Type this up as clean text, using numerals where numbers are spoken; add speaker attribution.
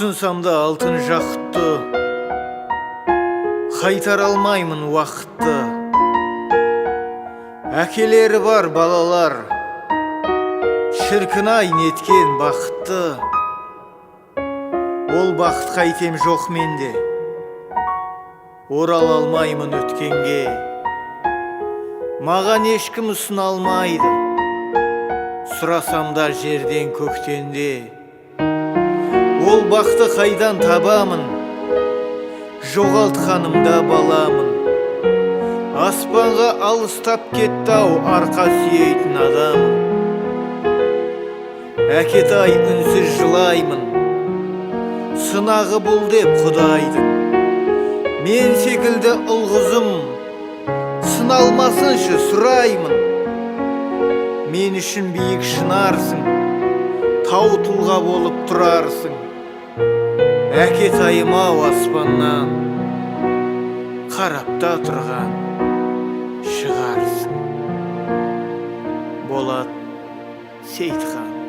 Speaker 1: Ұсынсам да алтын жақұтты, қайтара алмаймын уақытты. Әкелері бар балалар, шіркін-ай, неткен бақытты! Ол бақыт қайтем жоқ менде, орала алмаймын өткенге. Маған ешкім ұсына алмайды, сұрасам да жерден, көктен де. Ол бақты қайдан табамын, жоғалтқанымда баламын? Аспанға алыстап кетті-ау арқа сүйейтін адамым. Әкетай, үнсіз жылаймын, сынағы бұл деп құдайдың. Мен секілді ұл қызым сыналмасыншы, сұраймын. Мен үшін биік шынарсың, тау тұлға болып тұрарсың. Әкетайым ау, аспаннан қарап та тұрған шығарсың. Болат Сейітхан.